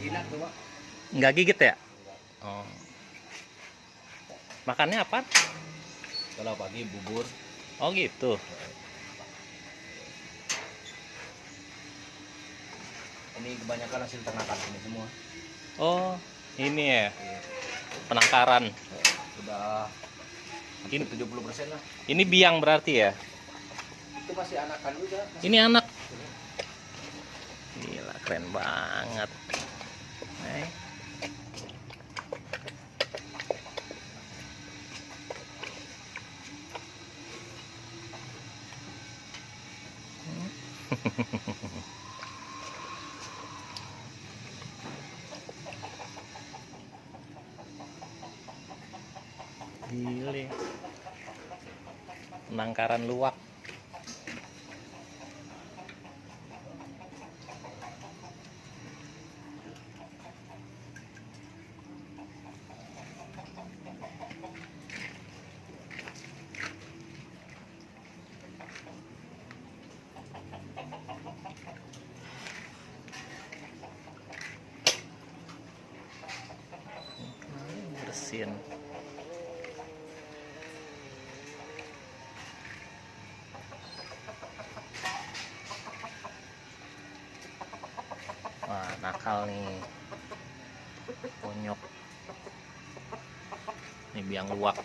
Jinak tuh, Pak. Nggak gigit ya? Enggak. Oh. Makannya apa? Kalau pagi bubur. Oh gitu. Ini kebanyakan hasil ternakan ini semua. Oh, ini ya Iya. penangkaran. Udah Ini hampir 70% lah. ini biang berarti ya? Itu masih anakan juga. Ini anak. Gila, keren banget. Nih. Gile. Penangkaran luwak. Bersin. Wah, nakal nih. Konyok. Ini biang luwak.